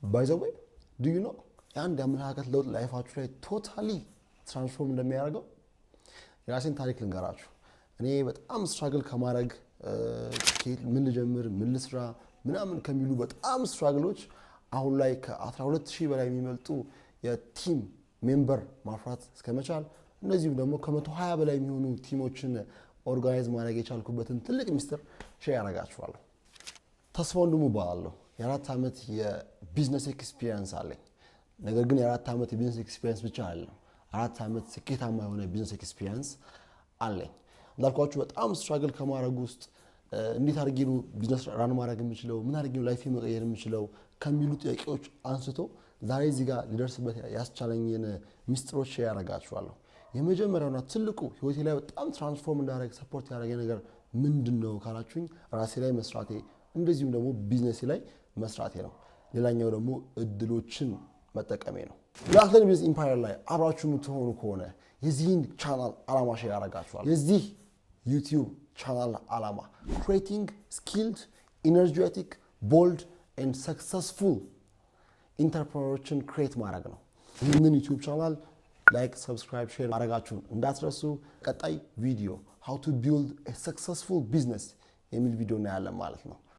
By the way, do you know የአንድ የአመለካከት ለውጥ life ኣችሁ ላይ totally transform እንደሚያደርገው? የራሴን ታሪክ ልንገራችሁ። እኔ በጣም struggle ከማድረግ፣ ምን ልጀምር፣ ምን ልስራ ምናምን ከሚሉ በጣም struggle ኦች አሁን ላይ ከ12 ሺህ በላይ የሚበልጡ የ team member ማፍራት እስከመቻል፣ እንደዚሁም ደግሞ ከ120 በላይ የሚሆኑ team ኦችን organize ማድረግ የቻልኩበትን ትልቅ ሚስጥር share ያደርጋችኋለሁ። ተስፋ ወንድሙ እባላለሁ። የ4 ዓመት የ business experience አለኝ። ነገር ግን የ4 ዓመት የ business experience ብቻ አይደለም፣ 4 ዓመት ስኬታማ የሆነ business experience አለኝ። እንዳልኳችሁ በጣም struggle ከማድረግ ውስጥ እንዴት አድርጌ ነው business run ማድረግ የምችለው፣ ምን አድርጌ ነው life መቀየር የምችለው ከሚሉ ጥያቄዎች አንስቶ ዛሬ እዚህ ጋር ሊደርስበት ያስቻለኝን ሚስጥሮች share ያደርጋችኋለሁ። የመጀመሪያውና ትልቁ ህይወቴ ላይ በጣም transform እንዳደረግ support ያደረገ ነገር ምንድን ነው ካላችሁኝ፣ ራሴ ላይ መስራቴ፣ እንደዚሁም ደግሞ ቢዝነሴ ላይ መስራቴ ነው። ሌላኛው ደግሞ እድሎችን መጠቀሜ ነው። ላክለን Business Empire ላይ አብራችሁ የምትሆኑ ከሆነ የዚህን ቻናል ዓላማ share ያደርጋችኋል። የዚህ YouTube channel ዓላማ creating skilled, energetic, bold and successful entrepreneur ኦችን create ማድረግ ነው። ይህንን YouTube channel like፣ subscribe፣ share ማድረጋችሁን እንዳትረሱ። ቀጣይ ቪዲዮ "How to build successful business" የሚል ቪዲዮ እናያለን ማለት ነው።